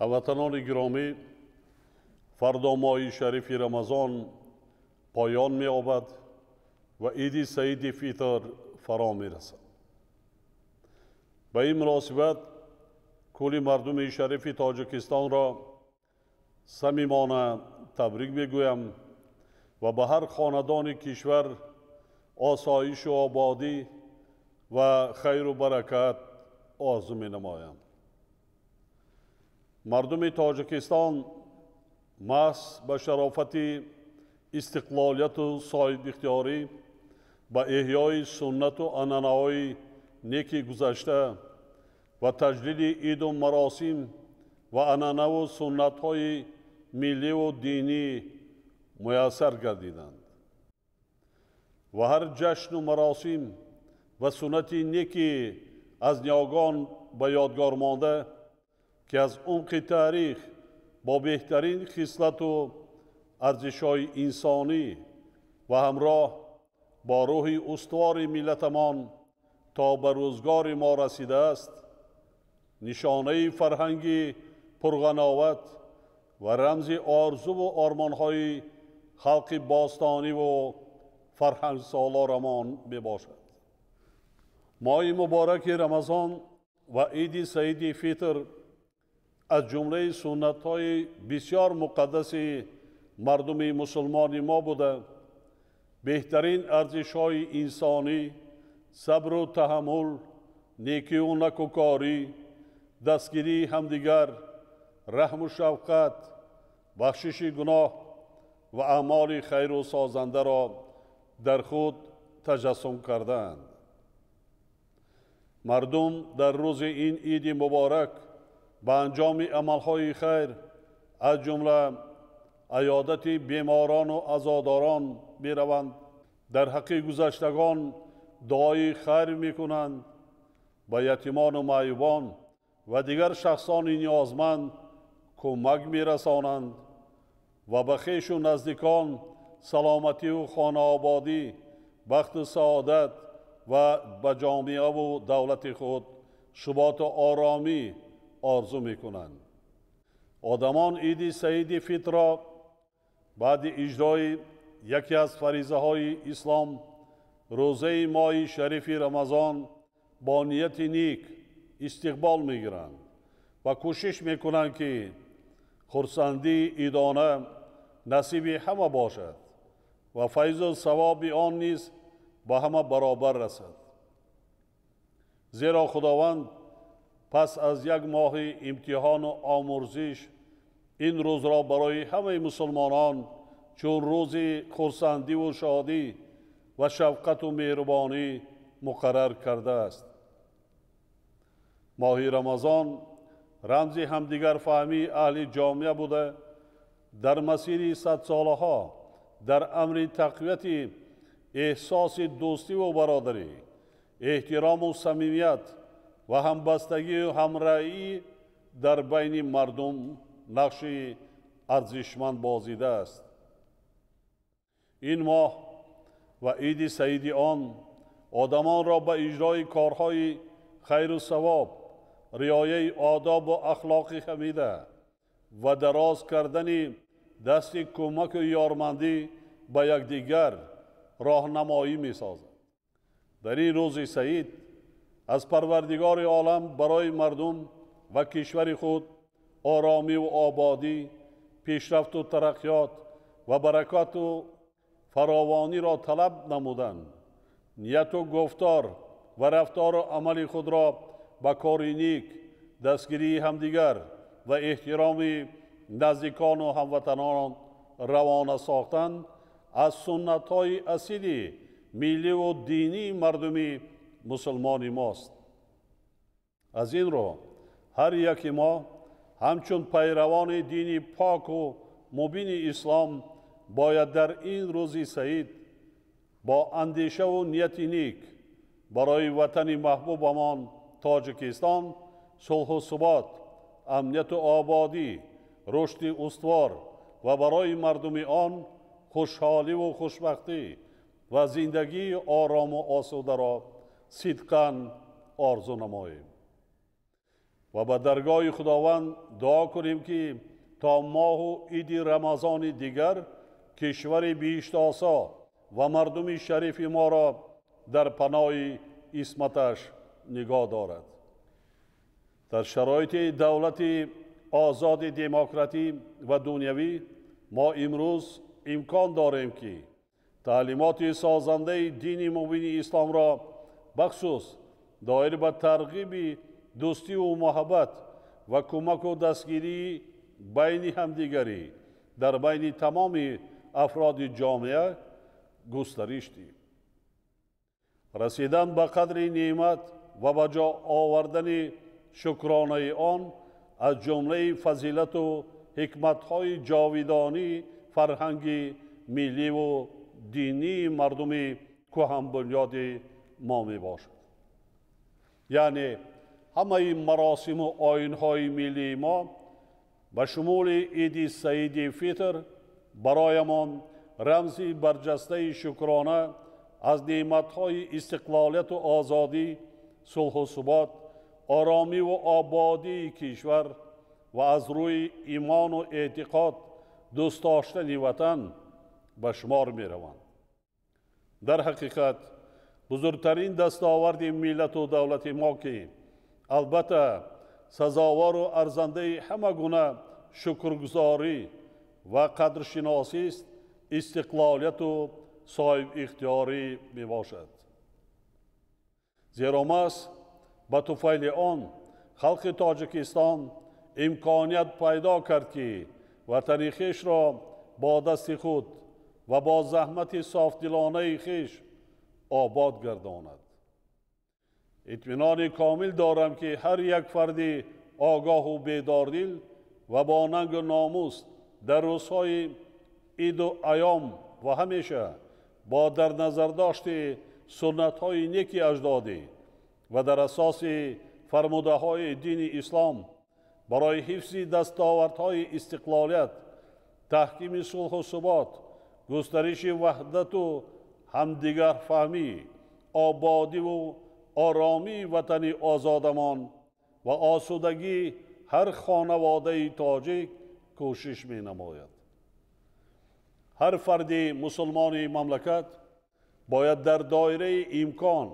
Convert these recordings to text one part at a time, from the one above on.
Ҳамватанони гиромӣ, фардо моҳи шарифи Рамазон поён меёбад ва иди Саиди Фитр фаро мерасад. Ба ин муносибат кулли мардуми шарифи Тоҷикистонро самимона табрик мегӯям ва ба ҳар хонадони кишвар осоишу ободӣ ва хайру баракат орзу менамоям. Мардуми Тоҷикистон маҳз ба шарофати истиқлолияту соҳибихтиёрӣ, ба эҳёи суннату анъанаҳои неки гузашта ва таҷлили иду маросим ва анъанаву суннатҳои милливу динӣ муяссар гардиданд ва ҳар ҷашну маросим ва суннати неки аз ниёгон ба ёдгор монда, ки аз умқи таърих бо беҳтарин хислату арзишҳои инсонӣ ва ҳамроҳ бо рӯҳи устувори миллатамон то ба рӯзгори мо расидааст, нишонаи фарҳанги пурғановат ва рамзи орзуву ормонҳои халқи бостониву фарҳангсолорамон мебошад. Моҳи мубораки Рамазон ва иди Саиди Фитр аз ҷумлаи суннатҳои бисёр муқаддаси мардуми мусулмони мо буда, беҳтарин арзишҳои инсонӣ, сабру таҳаммул, некиву накӯкорӣ, дастгирии ҳамдигар, раҳму шафқат, бахшиши гуноҳ ва аъмоли хайру созандаро дар худ таҷассум кардаанд. Мардум дар рӯзи ин иди муборак ба анҷоми амалҳои хайр, аз ҷумла аёдати беморону азодорон мераванд, дар ҳаққи гузаштагон дуои хайр мекунанд, ба ятимону маъюбон ва дигар шахсони ниёзманд кӯмак мерасонанд ва ба хешу наздикон саломативу хонаободӣ, бахту саодат ва ба ҷомеаву давлати худ суботу оромӣ орзу мекунанд. Одамон иди Саиди Фитрро баъди иҷрои яке аз фаризаҳои ислом, рӯзаи моҳи шарифи Рамазон, бо нияти ник истиқбол мегиранд ва кӯшиш мекунанд, ки хурсандии идона насиби ҳама бошад ва файзу савоби он низ ба ҳама баробар расад. Зеро Худованд пас аз як моҳи имтиҳону омӯрзиш ин рӯзро барои ҳамаи мусулмонон чун рӯзи хурсандиву шодӣ ва шафқату меҳрубонӣ муқаррар кардааст. Моҳи Рамазон рамзи ҳамдигарфаҳмии аҳли ҷомеа буда, дар масири садсолаҳо дар амри тақвияти эҳсоси дӯстиву бародарӣ, эҳтирому самимият ва ҳамбастагию ҳамраҳӣ дар байни мардум нақши арзишманд бозидааст. Ин моҳ ва иди саиди он одамонро ба иҷрои корҳои хайру савоб, риояи одобу ахлоқи ҳамида ва дароз кардани дасти кӯмаку ёрмандӣ ба якдигар роҳнамоӣ месозад. Дар ин рӯзи саид аз Парвардигори олам барои мардум ва кишвари худ оромиву ободӣ, пешрафту тараққиёт ва баракату фаровониро талаб намуданд, нияту гуфтор ва рафтору амали худро ба кори ник, дастгирии ҳамдигар ва эҳтироми наздикону ҳамватанон равона сохтан аз суннатҳои асили милливу динии мардуми мусулмони мост. Аз ин рӯ ҳар яки мо ҳамчун пайравони дини поку мубини ислом бояд дар ин рӯзи саид бо андешаву нияти ник барои ватани маҳбубамон Тоҷикистон сулҳу субот, амнияту ободӣ, рушди устувор ва барои мардуми он хушҳоливу хушбахтӣ ва зиндагии орому осударо сидқан орзу намоем. ва ба даргоҳи Худованд дуо кунем, ки то моҳу иди Рамазони дигар кишвари биҳиштосо ва мардуми шарифи моро дар паноҳи исматаш нигоҳ дорад. Дар шароити давлати озоди демократӣ ва дунявӣ мо имрӯз имкон дорем, ки таълимоти созандаи дини мубини исломро бахусус доир ба тарғиби дӯстиву муҳаббат ва кӯмаку дастгирии байни ҳамдигарӣ дар байни тамоми афроди ҷомеа густариш диҳем. Расидан ба қадри неъмат ва ба ҷо овардани шукронаи он аз ҷумлаи фазилату ҳикматҳои ҷовидонии фарҳанги милливу динии мардуми кӯҳанбунёди мо мебошад. Яъне ҳамаи маросиму оинҳои миллии мо ба шумули иди Саиди Фитр бароямон рамзи барҷастаи шукрона аз неъматҳои истиқлолияту озодӣ, сулҳу субот, оромиву ободии кишвар ва аз рӯи имону эътиқод дӯст доштани ватан ба шумор мераванд. Дар ҳақиқат бузургтарин дастоварди миллату давлати мо, ки албатта сазовору арзандаи ҳама гуна шукргузорӣ ва қадршиносист, истиқлолияту соҳибихтиёрӣ мебошад. Зеро маҳз ба туфайли он халқи Тоҷикистон имконият пайдо кард, ки ватани хешро бо дасти худ ва бо заҳмати софдилонаи хеш обод гардонад. Итминони комил дорам, ки ҳар як фарди огоҳу бедордил ва бо нангу номус дар рӯзҳои иду айём ва ҳамеша бо дар назардошти суннатҳои неки аҷдодӣ ва дар асоси фармудаҳои дини ислом барои ҳифзи дастовардҳои истиқлолият, таҳкими сулҳу субот, густариши ваҳдату ҳамдигарфаҳмӣ, ободиву оромии ватани озодамон ва осудагии ҳар хонаводаи тоҷик кӯшиш менамояд. Ҳар фарди мусулмони мамлакат бояд дар доираи имкон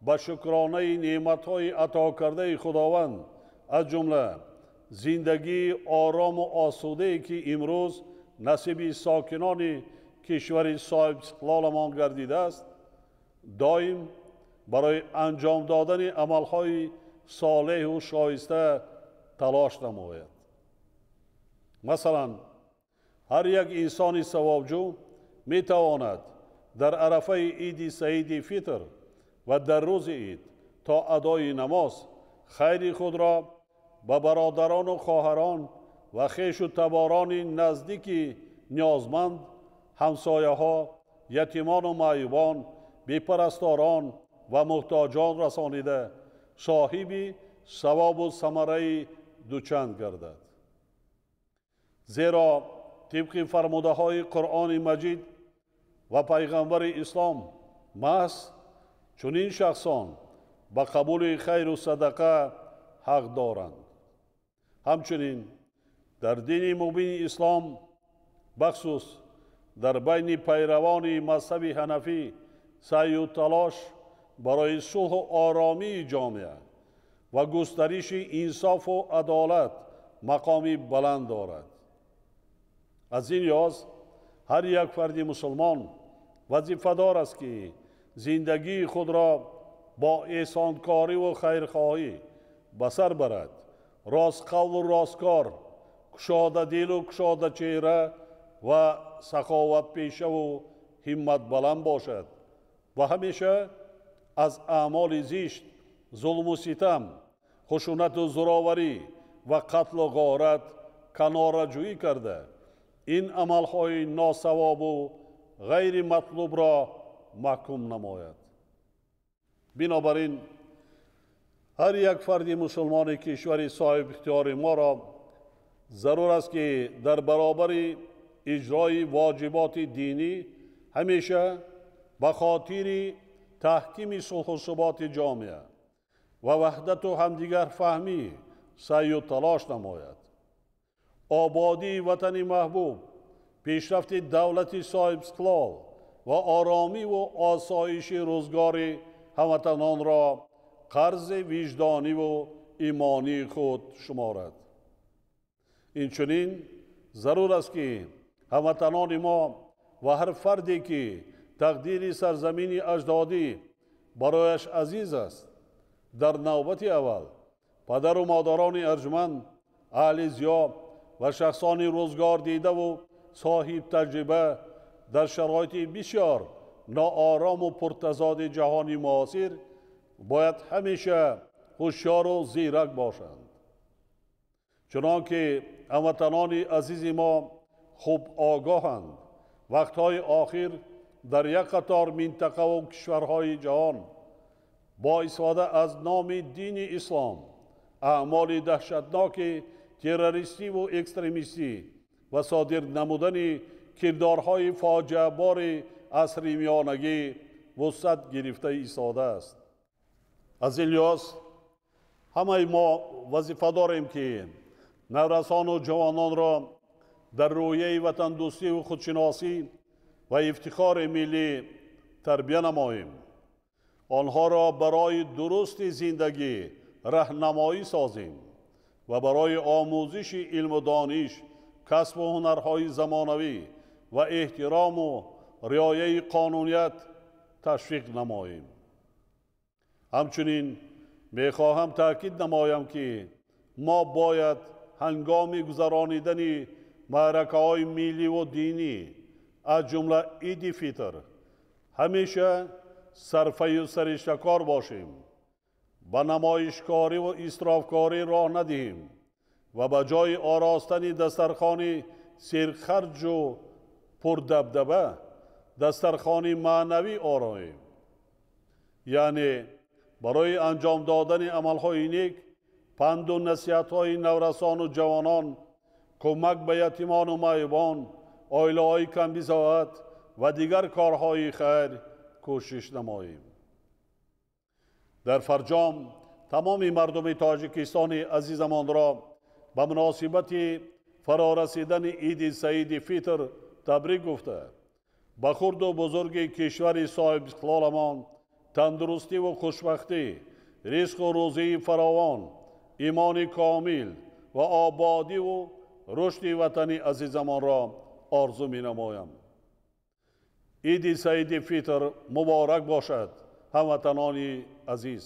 ба шукронаи неъматҳои ато кардаи Худованд, аз ҷумла зиндагии орому осудае, ки имрӯз насиби сокинони кишвари соҳибистиқлоламон гардидааст, доим барои анҷом додани амалҳои солеҳу шоиста талош намояд. Масалан, ҳар як инсони савобҷӯ метавонад дар арафаи иди Саиди Фитр ва дар рӯзи ид то адои намоз хайри худро ба бародарону хоҳарон ва хешу таборони наздики ниёзманд, ҳамсояҳо, ятимону маъюбон, бепарасторон ва муҳтоҷон расонида соҳиби савобу самараи дучанд гардад. Зеро тибқи фармудаҳои Қуръони Маҷид ва пайғамбари ислом маҳз чунин шахсон ба қабули хайру садақа ҳақ доранд. Ҳамчунин дар дини мубини ислом, бахусус дар байни пайравони мазҳаби ҳанафӣ, саъю талош барои сулҳу оромии ҷомеа ва густариши инсофу адолат мақоми баланд дорад. Аз ин лиҳоз ҳар як фарди мусулмон вазифадор аст, ки зиндагии худро бо эҳсонкориву хайрхоҳӣ ба сар барад, ростқавлу росткор, кушодадилу кушодачеҳра ва саховатпешаву ҳимматбаланд бошад ва ҳамеша аз аъмоли зишт, зулму ситам, хушунату зӯроварӣ ва қатлу ғорат канораҷӯӣ карда, ин амалҳои носавобу ғайриматлубро маҳкум намояд. Бинобар ин ҳар як фарди мусулмони кишвари соҳибихтиёри моро зарур аст, ки дар баробари иҷрои воҷиботи динӣ ҳамеша ба хотири таҳкими сулҳу суботи ҷомеа ва ваҳдату ҳамдигарфаҳмӣ, саъю талош намояд. Ободии ватани маҳбуб, пешрафти давлати соҳибистиқлол ва оромиву осоиши рӯзгори ҳамватанонро қарзи виҷдониву имонии худ шуморад. Инчунин зарур аст, ки ҳамватанони мо ва ҳар фарде, ки тақдири сарзамини аҷдодӣ барояш азиз аст, дар навбати аввал падару модарони арҷманд, аҳли зиё ва шахсони рӯзгор дидаву соҳибтаҷриба дар шароити бисёр ноорому пуртазоди ҷаҳони муосир бояд ҳамеша ҳушёру зирак бошанд. Чунон ки ҳамватанони азизи мо хуб огоҳанд, вақтҳои охир дар як қатор минтақаву кишварҳои ҷаҳон бо истифода аз номи дини ислом аъмоли даҳшатноки террористиву экстремистӣ ва содир намудани кирдорҳои фоҷиабори асри миёнагӣ вусъат гирифта истодааст. Аз ин лиҳоз ҳамаи мо вазифа дорем, ки наврасону ҷавононро дар рӯҳияи ватандӯстиву худшиносӣ ва ифтихори миллӣ тарбия намоем, онҳоро барои дурусти зиндагӣ раҳнамоӣ созем ва барои омӯзиши илму дониш, касбу ҳунарҳои замонавӣ ва эҳтирому риояи қонуният ташвиқ намоем. Ҳамчунин мехоҳам таъкид намоям, ки мо бояд ҳангоми гузаронидани маъракаҳои милливу динӣ, аз ҷумла Иди Фитр, ҳамеша сарфаю сариштакор бошем, ба намоишкориву исрофкорӣ роҳ надиҳем ва ба ҷои оростани дастархони серхарҷу пурдабдаба дастархони маънавӣ ороем, яъне барои анҷом додани амалҳои нек, панду насиҳатҳои наврасону ҷавонон, кӯмак ба ятимону маъюбон, оилаҳои камбизоат ва дигар корҳои хайр кӯшиш намоем. Дар фарҷом тамоми мардуми Тоҷикистони азизамонро ба муносибати фарорасидани Иди Саиди Фитр табрик гуфта, ба хурду бузурги кишвари соҳибистиқлоламон тандурустиву хушбахтӣ, ризқу рӯзии фаровон, имони комил ва ободиву рушди ватани азизамонро орзу менамоям. Иди Саиди Фитр муборак бошад, ҳамватанони азиз!